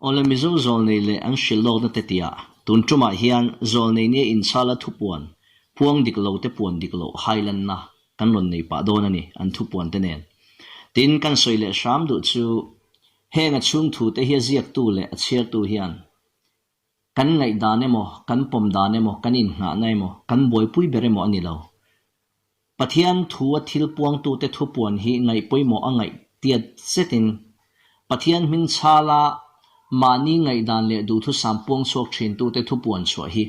Awle Mizo zawlnei leh an hrilh lawkna te tiah tun tumah hian zawlnei nia inchala thupuan puang dik lo te puan dik loh hailanna kan rawn nei pah dawn a ni an thupuan te nen. Tin, kan sawi leh hram duh chu heng a chhung thu te hi a ziaktu leh a chhiartu hian kan ngaihdan emaw, kan pawm dan emaw, kan innghahna emaw, kan buaipui ber emaw a ni lo. Pathian thu a thil puangtute thupuan hi ngaih pawimawh a ngaih tiat zetin Pathian hming chhala mahni ngaihdan leh duhthusam puang chhuak thintute thupuan chhuah hi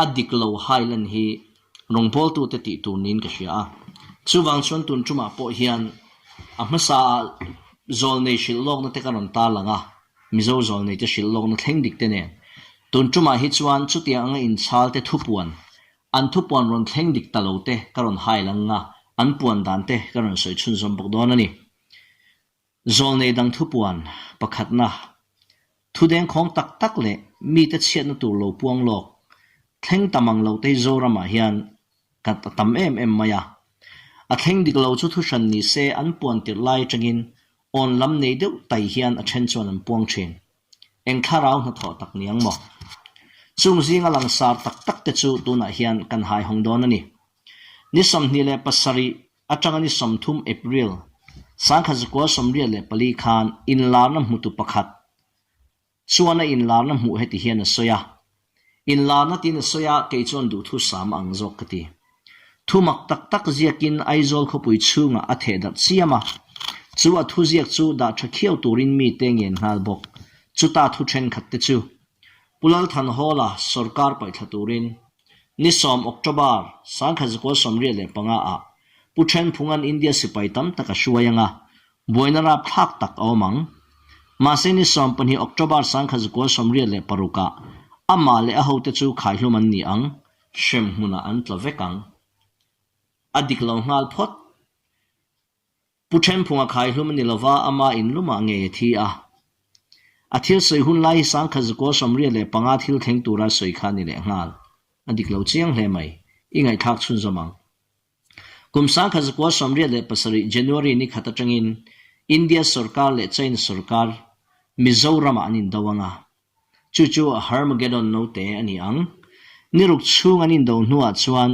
a dik lo hailan hi rawngbawltute tih tur niin ka hria a. Chuvang chuan tun tumah pawh hian a hmasa ah zawlnei hrilh lawkna te ka rawn tarlang a, Mizo zawlneite hrilh lawkna thleng dik te nen. Tun tumah hi chuan chutiang anga inchhalte thupuan An thupuan rawn thleng dik ta lo te ka rawn hai lang a, an puan dan te ka rawn sawi chhunzawm bawk dawn a ni. Zawlnei dang thupuan pakhatna, thu dengkhawng tak tak leh mite chhiatna tur lo puang lawk, thleng ta mang lo te hi Zoramah hian ka a tam em em mai a. A thleng dik lo chu thuhran ni se an puan tirh lai atangin awn lam nei deuh tai hian a then chuan an puang thin. Eng thlarau hnathawh tak ni ang maw? Chung zinga langsar tak tak te chu tunah hian kan hai hawng dawn a ni. Ni 27 atanga ni 30 April, 1984 khan inlarna hmutu pakhat chuan a inlarna hmuh heti hian a sawi a. Inlarna tiin a sawi a, kei chuan duhthusam a ang zawk ka ti. Thu mak tak tak ziakin Aizawl khawpui chhungah a theh darh chiam a, chu a thuziak chu dah tha khiau turin mite ngen nghal bawk. Chuta thu thenkhat te chu Pu Lalthanhawla sawrkar paihthla turin ni 10 October 1985 ah Pu Thenphunga'n India sipai tam tak a hruai anga buaina rapthlak tak a awm ang. Mahse ni 12 October 1986 ah amah leh a hote chu khaihlum an ni ang. Hrem hmunah an tla vek ang. A dik lo nghal phawt. Pu Thenphunga khaihlum a ni lova, ama inlumah ngei a thi a. A thil sawi hun lai hi 1985 thil thleng tura sawi kha a ni leh nghal. A dik lo chiang hle mai. I ngaihthlak chhunzawm ang. Kum 1987 January ni khat atangin India sorkar leh China sorkar Mizoramah an indo ang a. Chu chu Harmageddon note a ni ang. Ni ruk chhung an indo hnuah chuan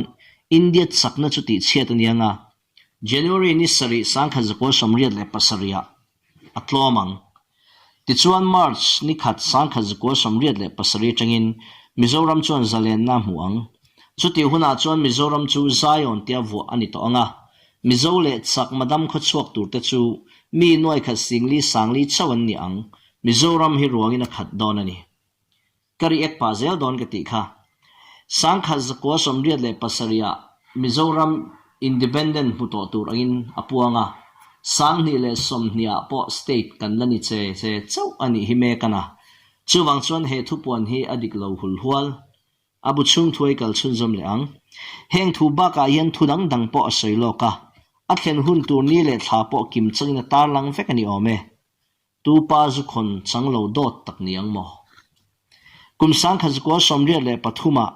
India chakna chu tihchhiat a ni ang a, January ni sarih 1987 ah a tlawm ang. Tichuan March ni khat 1987 atangin Mizoram chuan zalenna a hmu ang. Chutih hunah chuan Mizoram chu Zion tia vuah a ni tawh ang a, Mizo leh chakma dam khawchhuak turte chu mi nuaikhat singli sangli chauh an ni ang. Mizoram hi ruangin a khat dawn a ni. Ka react pah zel dawn ka tih kha. 1987 ah Mizoram Independent hmu tawh tur angin a puang a, 2020 ah pawh state kan la ni che che chauh a nih hi mek a na. Chuvang chuan he thupuan hi a dik lo hul hual. A bu chhung thuai kal chhunzawm leh ang. Heng thu bakah hian thu dang dang pawh a sawi lawk a, a thlen hun tur ni leh thla pawh kim changin a tarlang vek a ni awm e. Tu pa zu khawn chang lo dawt tak ni ang maw? Kum 1983 ah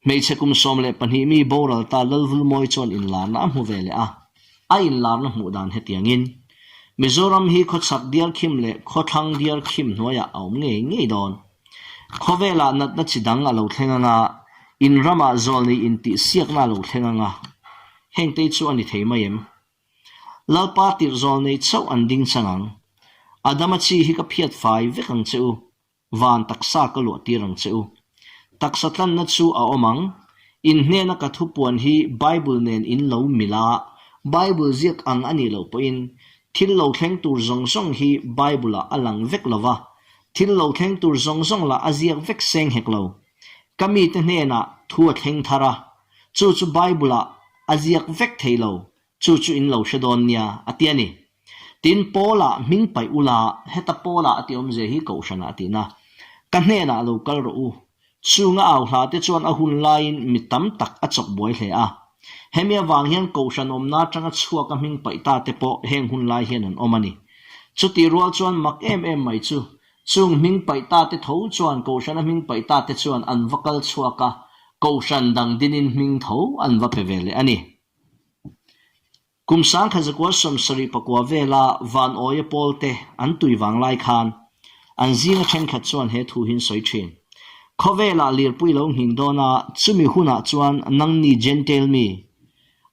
hmeichhe kum 12 mi boral ta Lalvulmawi chuan inlarna a hmu ve leh a, a inlarna hmuh dan hetiangin, Mizoram hi khawchhak diarkhim leh khawthlang diarkhim hnuaiah a awm ngei ngei dawn. Khawvelah natna chi dang a lo thleng anga, in ramah zawlnei intihsiakna a lo thleng anga, hengte chu a ni thei mai em? Lalpa tirh zawl nei chauh an ding chang ang. Adama chi hi ka phiat fai vek ang che u, van taksa ka luah tir ang che u. Taksa tlanna chu a awm ang. In hnena ka thupuan hi Bible nen in lo mil a, Bible ziak ang a nih loh pawhin thil lo thleng tur zawng zawng hi Bible-ah a lang vek lo va, thil lo thleng tur zawng zawng lah a ziak vek seng hek lo. Ka mite hnenah thu a thleng thar a, chu chu Bible-ah a ziak vek thei lo, chu chu in lo hre dawn nia, a ti a ni. Tin, Paula hming paih ula, heta Paula a ti awmzia hi Kohhranah a tihna. Ka hnenah lo kal rawh u. Chunga au hla te chuan a hun laiin mi tam tak a chawk buai hle a. Hemi avang hian Kohhran awmna atanga chhuaka hming paih ta te pawh heng hun lai hian an awm a ni. Chutih rual chuan mak em em mai chu, Chung hming paih ta te tho chuan Kohhrana hming paih ta te chuan an va kal chhuak a, Kohhran dang dinin hming tho an va pe ve leh a ni. Kum 1974 vela Van Awia pawl te an tui vang lai khan. An zinga thenkhat chuan he thu hi an sawi thin. Khawvelah lirpui lo nghing dawn a, chumi hunah chuan nangni Jentail mi,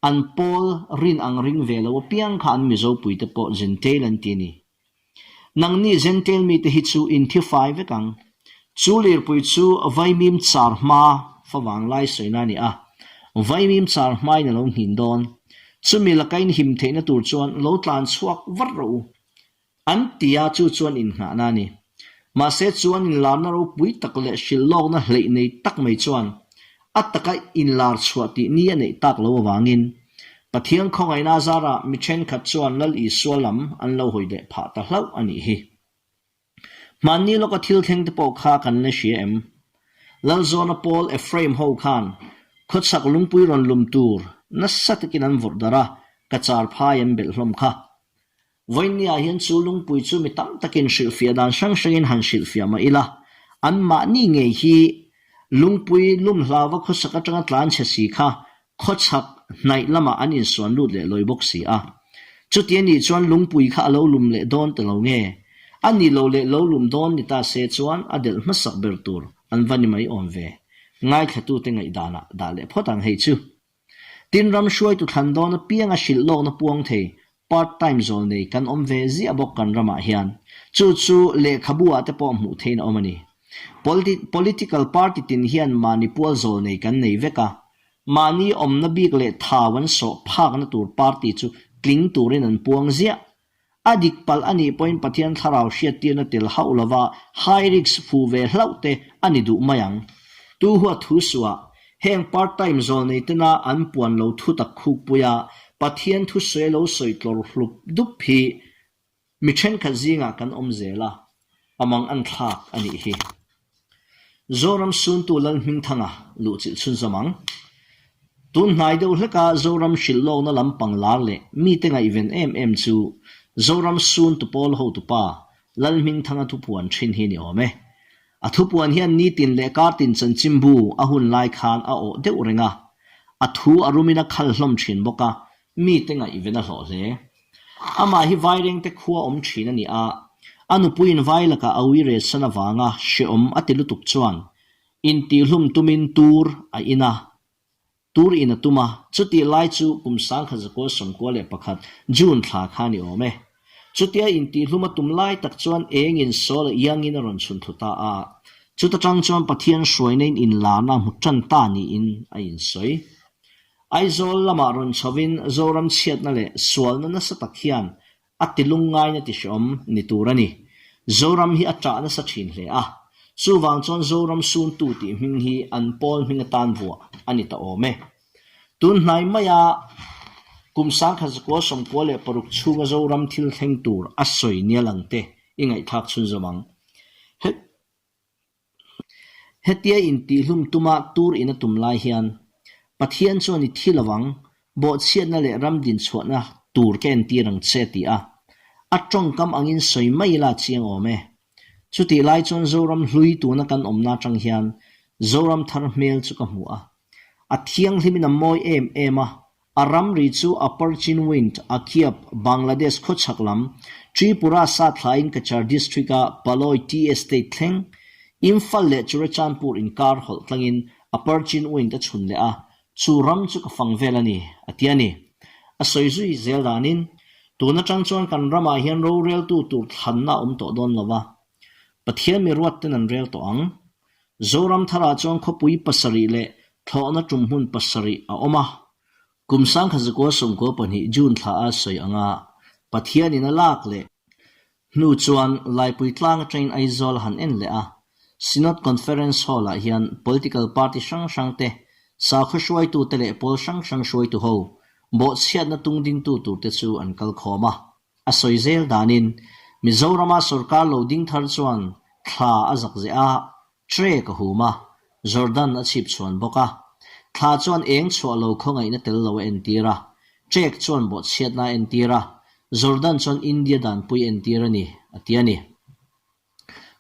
an pawl rin ang ring ve lo apiang kha an Mizopuite pawh Jentail an ti a ni. Nangni Jentail mite hi chu in thi fai vek ang. Chu lirpui chu vaimim char hma favang lai sawina a ni a, vaimim char hmain a lo nghin dawn. Chumi laka in him theihna tur chuan lo tlan chhuak vat rawh u. An ti a, chu chuan innghahna a ni. Mahse, chuan inlarna ropui tak leh hrilhlawkna hleih nei tak mai chuan a taka inlar chhuah tih ni a neih tak lo avangin Pathian khawngaihna zarah mi thenkhat chuan Lal Isua lam an lo hawi leh phah ta hlauh a nih hi. Hmanni lawka thil thleng te pawh kha kan la hria em? Lalzawna Paul Ephraim ho khan khawchhak lungpui rawn lum tur nasa takin an vawrh darh a, ka char phai an belh hlawm kha. Vawinia hian chu lungpui chu mi tam takin hrilhfiah dan hrang hrangin han hrilhfiah mah ila, anmahni ngei hi lungpui lum hlauva khawsak atanga tlan chhe si kha khawchhak hnaih lamah an insuan lut leh lawi bawk si a. Chuti anih chuan lungpui kha a lo lum leh dawn ta lo nge? A nih lo leh lo lum dawn ni ta se chuan a delh hmasak ber tur an va ni mai awm ve. Ngaithlatute ngaihdanah dah leh phawt ang hei chu. Tin, ram hruaitu thlan dawn apianga hrilh lawkna puang thei part time zawl nei kan awm ve ziah bawk kan ramah hian. Chu chu lehkhabu ah te pawh hmuh theiin a awm a ni. Political party tin hian mahni pual zawl nei kan nei vek a, mahni awmna bik leh thau an sawh phakna tur party chu tling turin an puang ziah. A dik palh a nih pawhin Pathian thlarau hriattirna tel hauh lova high risk fu ve hlauh te a ni duh mai ang. Tu huat thu suah, heng part time zawlnei tena an puan lo thu tak khukpui a, Pathian thusawi lo sawi tlawr hlup dup hi mi thenkhat zingah kan awm zel a, a mang an thlak a nih hi. Zoram suntu Lalhmingthanga luhchilh chhunzawm ang. Tun hnai deuh hleka Zoram hrilh lawkna lampang lar leh mite ngaihven em em chu Zoram suntu pawl hotupa Lalhmingthanga thupuan thin hi ni awm e. A thupuan hian nitin leh kartin chanchinbu a hun lai khan a awh deuh reng a, a thu a rumin a khal hlawm thin bawk a, mite ngaihven a hlawh hle. Amah hi Vairengte khua awm thin a ni a, a nupuiin vai lakah a ui retsan avanga hreawm a ti lutuk chuan intihlum tumin tur a in a, tur in a tum a, chutih lai chu kum 1991 June thla kha a ni awm e. Chutia intihlum a tum lai tak chuan engin sawl a iangin a rawn chhun thlu ta a, chuta tang chuan Pathian hruaina in inlarna a hmu tan ta niin a insawi. Aizawl lamah rawn chhovin Zoram chhiatna leh sualna nasa tak hian a ti lungngaina ti hreawm ni tur a ni. Zoram hi a ṭah nasa ṭhin hle a, chuvang chuan Zoram Suntu tih hming hi an pawl hming atan vuah a ni ta awm e. Tun hnai maia kum 1996 chhunga Zoram thil thleng tur a sawi nia lang te i ngaihthlak chhunzawm ang. Hetia intihlum tuma tur in a tum lai hian Pathian chuan i thi lo ang, bawhchhiatna leh ram dinchhuahna tur ka entir ang che ti a, a tawngkam angin sawi mai ila chiang awm e. Chutih lai chuan Zoram hlui tuna kan awmna atang hian Zoram thar hmel chu ka hmu a. A thianghlimin a mawi em em a, A ramri chu Upper Chinwind, Akyab, Bangladesh khawchhak lam, Tripura sathlain Cachar District-a Paloi Tea Estate thleng, Imphal leh Churachandpur inkar hawlh tlangin Upper Chinwind a chhun leh a, chu ram chu ka fang vel a ni, a ti a ni. A sawi zui zel danin, tun atang chuan kan ramah hian roreltu tur thlanna a awm tawh dawn lo va, Pathian mi ruat ten an rel tawh ang. Zoram tharah chuan khawpui pasarih leh thlawhna tum hmun pasarih a awm a. Kum 1992 June thla a sawi anga Pathianin a lak leh hnu chuan Laipui tlang atangin Aizawl a han en leh a. Synod Conference Hall-ah hian political party hrang hrang te, sakhaw hruaitute leh pawl hrang hrang hruaitu ho bawhchhiatna tungdingtu turte chu an kalkhawm a. A sawi zel danin, Mizorama sorkar lo ding thar chuan thla a zak zeh a, trek a hum a, Jordan a chhip chhuan bawk a. Thla chuan eng chhuah lo khawngaihna tel lo a entir a, trek chuan bawhchhiatna a entir a, Jordan chuan India danpui a entir a ni, a ti a ni.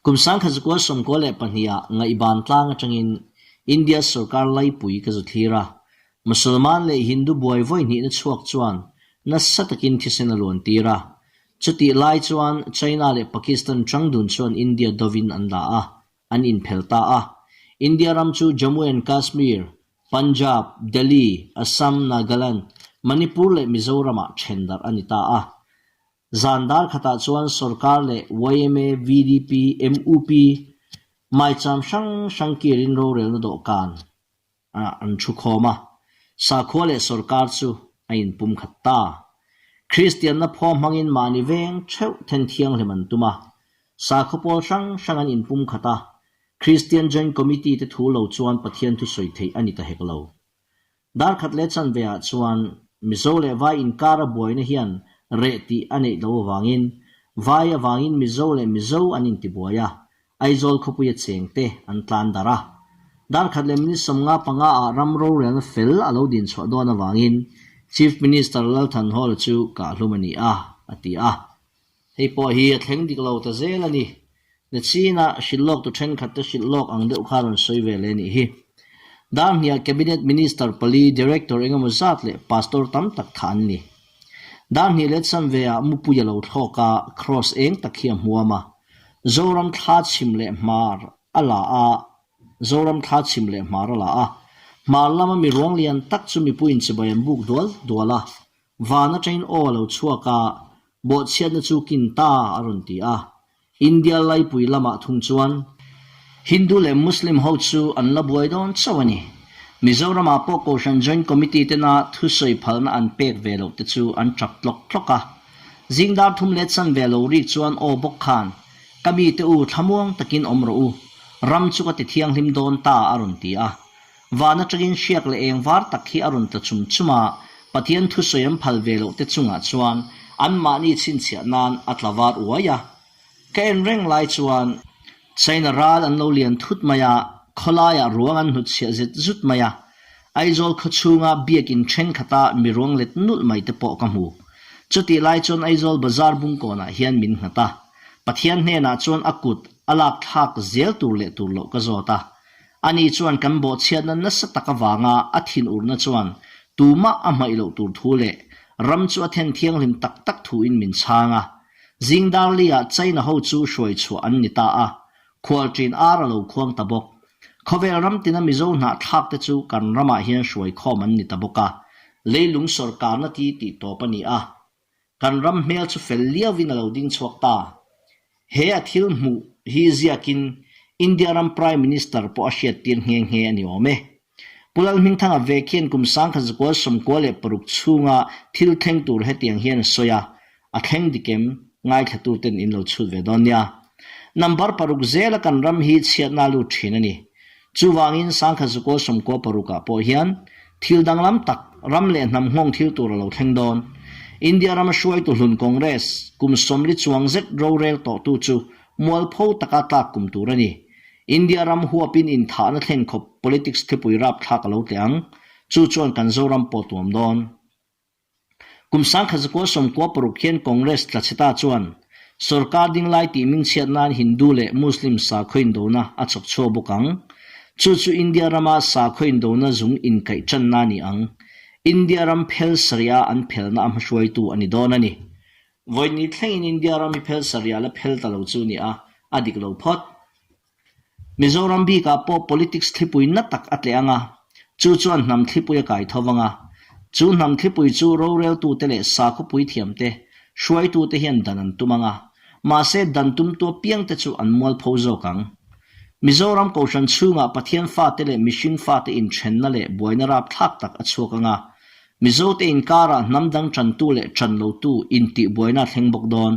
Kum 1992 ah ngaihban tlang atangin India sorkar laipui ka zu thlir a, Musalman leh Hindu buai vawi hnihna chhuak chuan nasa takin thisen a luan tir a. Chutih lai chuan China leh Pakistan ṭangdun chuan India dovin an la a, an inphel ta a. India ram chu Jammu and Kashmir, Punjab, Delhi, Assam, Nagaland, Manipur leh Mizoram-ah ṭhen darh a ni ta a. Zan dar khatah chuan sorkar leh yma, VDP, MUP, maicham hrang hrang kirin rorelna dawhkan ah an thu khawm a, sakhua leh sorkar chu a inpumkhat ta. Kristianna phaw hmangin mahni veng theuh then thianghlim an tum a, sakhaw pawl hrang hrang an inpumkhat a, Kristian Joint Committee te thu lo chuan Pathian thu sawi theih a ni ta hek lo. Dar khat leh chanve ah chuan Mizo leh Vai inkara buaina hian reh tih a neih loh avangin Vai avangin Mizo leh Mizo an intibuai a, Aizawl khawpuia chengte an tlan darh a. Dar khat leh minute 55 ah ram rorelna fel a lo din chhuah dawn avangin Chief Minister Lalthanhawla chu kahhlum a ni a, a ti a. Hei pawh hi a thleng dik lo ta zel a ni. Nachina hrilh lawk tu thenkhat te hrilh lawk ang deuh kha rawn sawi ve leh nih hi. Dar hniah Cabinet Minister pali, Director engemaw zat leh Pastor tam tak thah an ni. Dar hnih let sam ve ah mupui a lo thlawk a, Cross eng tak hi a hmuam a. Zoram thla chhim leh hmar a la a, Zoram thla chhim leh hmar a la a. Hmar lama mi ruang lian tak chu mipuiin chibai an buk dual dual a. Van atangin aw a lo chhuak a, bawhchhiatna chu kin ta a rawn ti a. India laipui lamah thung chuan Hindu leh Muslim ho chu an la buai dawn chauh a ni. Mizoramah pawh Kohhran Joint Committee tena thusawi phalna an pek ve loh te chu an tap tlawk tlawk a. Zing dar thum let san ve lo rik chuan aw bawk khan, Ka mite u thlamuang takin awm rawh u, ram chu ka ti thianghlim dawn ta a rawn ti a. Van atangin hriak leh eng var tak hi a rawn tla chum chum a, Pathian thusawi an phal ve loh te chungah chuan anmahni chhinchhiah nan a tla var uai a. Ka en reng lai chuan China ral an lo lian thut mai a, khawlaiah ruang an hnutchhiah zet zut mai a, Aizawl khaw chhunga biakin thenkhatah mi ruang let nulh mai te pawh ka hmu. Chutih lai chuan Aizawl bazar bungkawnah hian min nghat a, Pathian hnenah chuan a kut a lak thlak zel tur leh tur loh ka zawt a, Ani chuan kan bawhchhiatna nasa tak avanga a thinurna chuan tumah a hmaih loh tur thu leh ram chu a then thianghlim tak tak thuin min chhang a. Zing Darli-ah China ho chu hruai chhuah an ni ta a, khualṭin ar a lo khuang ta bawk. Khawvel ram tina Mizo hnahthlak te chu kan ramah hian hruai khawm an ni ta bawk a, leilung sawrkarna ti tih tawp a ni a. Kan ram hmel chu fel liauin a lo ding chhuak ta. He a thil hmuh hi ziakin India ram Prime Minister pawh a hriattir nghe nghe a ni awm e. Pu Lalhmingthanga vek hian kum 1996 chhunga thil thleng tur hetiang hian a sawi a, a thleng dik em? Ngaithla ten in lo chhut ve dawn nia. Number paruk zela kan ram hi chhiatna lut thin a ni. Chuvangin 1996 ah pawh hian thil danglam tak, ram leh hnam nghawng thil tur a lo thleng dawn. India rama hruaitu hlun Congress kum sawmli chuang zet rorel tawhtu chu mualpho taka tlak kum tur a ni. India ram huapin inthahna thlen khawp politics thlipui rapthlak a lo tleh ang. Chu chuan kan Zoram pawh tuam dawn. Kum 1996 hian Congress tlachheta chuan sorkar dinglai tih mingchhiat nan Hindu leh Muslim sakhaw indona a chawk chhuak bawk ang. Chu chu India rama sakhaw indona zung inkaih tanna a ni ang. India ram phel sarih-a an phelna a hmahruaitu a ni dawn a ni. Vawiin thlengin India ram hi phel sarih-a la phel ta lo chu a ni a, a dik lo phawt. Mizoram bikah pawh politics thlipui na tak a tleh ang a, chu chuan hnam thlipui a kai tho vang a. Chu hnam thlipui chu roreltute leh sakhawpui thiamte, hruaitute hian dan an tum ang a, mahse dan tumtu apiangte chu an mualpho zawk ang. Mizoram Kohhran chhungah Pathian fate leh mihring fate inthenna leh buaina rapthlak tak a chhuak ang a, Mizote inkarah hnam dang tantu leh tan lotu intihbuaina a thleng bawk dawn.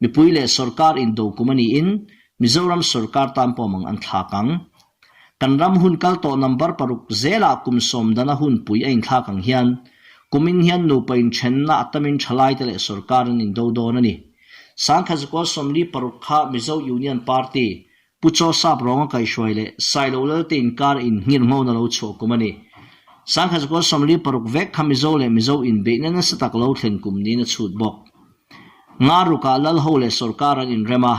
Mipui leh sorkar indo kum a niin Mizoram sorkar tan pawh mang an thlak ang. Kan ram hun kal tawh number paruk zelah kum sawm dana hunpui a inthlak ang hian kumin hian nupa inthenna a tamin thalaite leh sorkar an indo dawn a ni. 1946 kha Mizo Union Party Pu Chaw Sap Rawnga kaihhruai leh Sailo Lalte inkar inngir nghawna lo chhuah kum a ni. 1946 vek kha Mizo leh Mizo inbeihna nasa tak lo thlen kum niin a chhut bawk. Nga rukah Lalho leh sorkar an inrem a,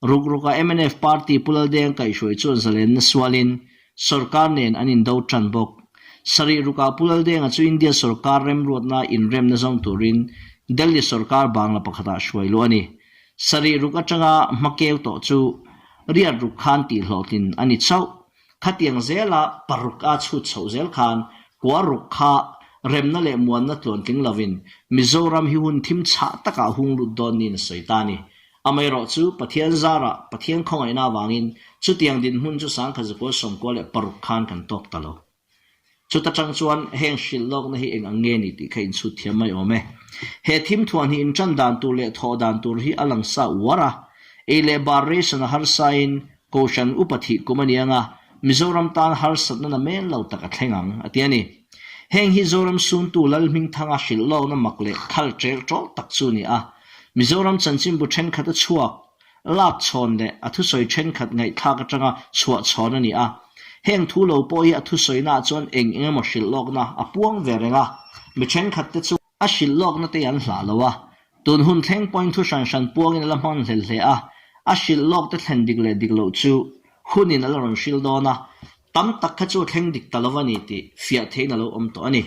ruk rukah mnf party Pu Laldeng kaihhruai chuan zalenna sualin sorkar nen an indo tan bawk. Sarih rukah Pu Laldenga chu India sorkar remruatna inremna zawng turin. Delhi sorkar bangla pakhatah hruai luh a ni. Sarih ruk atanga hmakeu tawh chu riat ruk khan tihhlawhtlin a ni chauh. Khatiang zela paruk a chhut chhoh zel khan kua ruk kha remna leh muanna tluantling lovin Mizoram hi hun thim chhah takah hung lut dawn niin a sawi ta a ni. Amaherawh chu Pathian zarah Pathian khawngaihna avangin chutiang dinhmun chu sangkhat zakua 96 khan kan tawk ta lo. Chuta tang chuan heng hrilh lawkna hi eng ang nge ni tih kha inchhut thiam mai awm e. He thim thuan hi intan dan tur leh thawh dan tur hi a lang sa uar a. Ei leh bar ration a harsain Kohhran upa thih kum a ni ang a, Mizoram tan harsatna na mel lo tak a thleng ang, a ti a ni. Heng hi Zoram suntu Lalhmingthanga hrilh lawkna mak leh khal ṭel ṭawlh tak chu a ni a. Mizoram chanchinbu ṭhenkhat a chhuak. Lak chhawn leh a thusawi thenkhat ngaihthlak atanga chhuah chhawn a ni a. Heng thu lo pawh hi a thusawinaah chuan eng eng emaw hrilh lawkna a puang ve reng a, mi thenkhat te chu a hrilh lawkna te an hlah lo a. Tun hun thleng pawhin thu hran hran puangin a la hman hlel hle a, a hrilh lawk te thlen dik leh dik loh chu hunin a la rawn hrilh dawn a, tam tak kha chu a thleng dik ta lo a ni tih fiah theihin a lo awm tawh a ni.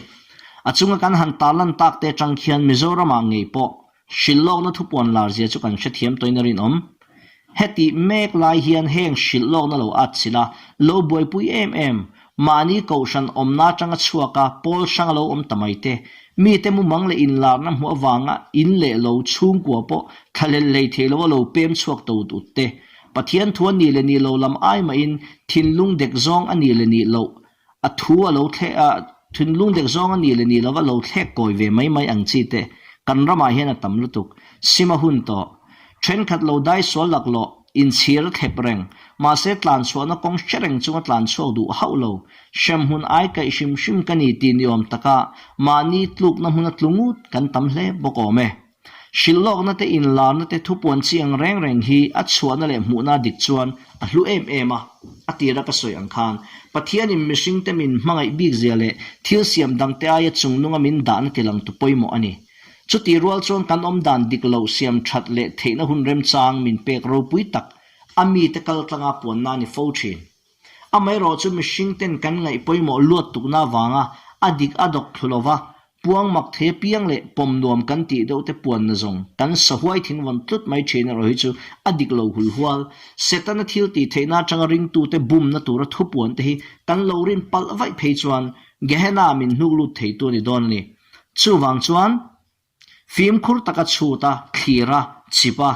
A chunga kan han tarlan tak te atang khian Mizoramah ngei pawh Hrilhlawkna thupuan lar zia chu kan hrethiam tawhin a rinawm. Hetih mek lai hian heng hrilhlawkna lo at chilh a, lo buaipui em em, mahni kohhran awmna atanga chhuak a, pawl hrang a lo awm ta mai te, mite mumang leh inlarna hmuh avanga in leh lo chhungkua pawh thlahlel hlei thei lo a lo pem chhuak ta ut ut te, Pathian thu a nih leh nih lo lam ai mahin thinlung dek zawng a nih leh nih loh A thu a lo thleh a, thinlung dek zawng a nih leh nih lova lo thlek kawi ve mai mai ang chi te kan ramah hian a tam lutuk. Sim a hun tawh. Thenkhat lo dai sual laklawh, inchhir a thlep reng, mahse tlan chhuahna kawng hre reng chunga tlan chhuak duh hauh lo. Hremhmun ai kaih hrim hrim ka ni tih ni awm taka mahni tlukna hmuna tlu ngut kan tam hle bawk awm e. Hrilhlawkna te inlarna te thupuan chi ang reng reng hi a chhuahna leh hmuhna dik chuan a hlu em em a, a tira ka sawi ang khan Pathianin mihringte min hmangaih bik zia leh thil siam dangte aia chungnunga min dahna tilangtu pawimawh a ni. Chutih rual chuan kan awmdan dik loh siam that leh theihna hun remchang min pek ropui tak a mite kaltlanga puanna a ni fo thin. Amaherawh chu mihring ten kan ngaih pawimawh luat tukna avanga a dik a dawk thlu lova, puang mak thei apiang leh pawm nuam kan tih deuh te puanna zawng kan sahuai thingvawn tlut mai thin erawh hi chu a dik lo hulhual. Setana thil tih theihna atanga ringtute bumna tura thupuan te hi kan lo rin palh vaih phei chuan Gehenna min hnuk lut theitu a ni dawn a ni. Chuvang chuan. Fimkhur taka chhut a, thlir a, chip a,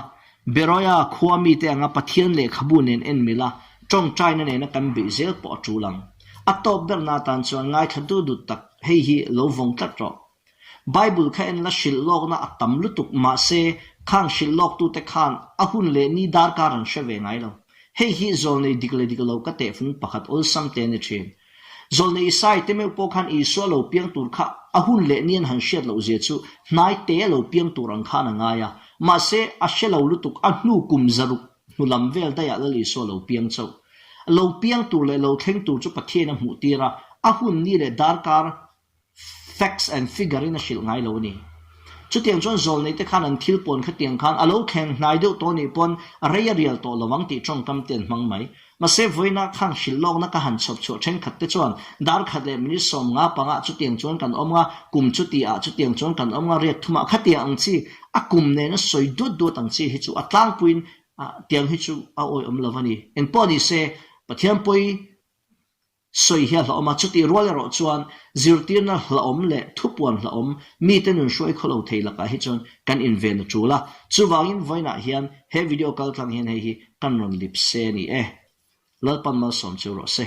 Beroia khua mite anga Pathian lehkhabu nen en mil a, tawngtaina nena kan beih zel pawh a tul ang. A tawp berna atan chuan ngaithla du dut tak hei hi lo vawng tlat rawh. Bible kha en la hrilh lawkna a tam lutuk mahse khang hrilh lawktute khan a hun leh ni darkar an hre ve ngai lo. Hei hi zawlnei dik leh dik lo ka tehfung pakhat awlsam te a ni thin. Zawlnei Isai te meuh pawh khan Isua lo piang tur kha a hun leh ni an han hriat loh zia chu hnai te a lo piang tur ang khan a ngai a. Mahse, a hre lo lutuk a hnu kum zaruk hnu lam vel daihah Lal Isua lo piang chauh. Lo piang tur leh lo thleng tur chu Pathian a hmuh tir a, a hun ni leh darkar Facts and figure in a hrilh ngai lo a ni. Chutiang chuan zawlneite khan an thil pawn khatiang khan a lo thleng hnai deuh tawh nih pawn rei a rial tawh lo ang tih tawngkam te an hmang mai. Mahse vawiina khang hrilh lawkna ka han chhawp chhuah thenkhat te chuan dar khat leh minute 50 pangah chutiang chuan kan awm nga, kum chuti ah chutiang chuan kan awm nga, riak thumah khatiang ang chi a kum nena sawi duat duat ang chi hi chu a tlangpuiin tiang hi chu a awihawm lo a ni. Engpawh ni se Pathian pawi Sawi hi a hlauhawm a, chutih rual erawh chuan zirtirna hlauhawm leh thupuan hlauhawm mite nun hruai khaw lo thei lakah hi chuan kan inven a tul a. Chuvangin vawiinah hian he video kaltlang hian hei hi kan rawn lip se a ni e. Lalpan malsawm chu rawh se.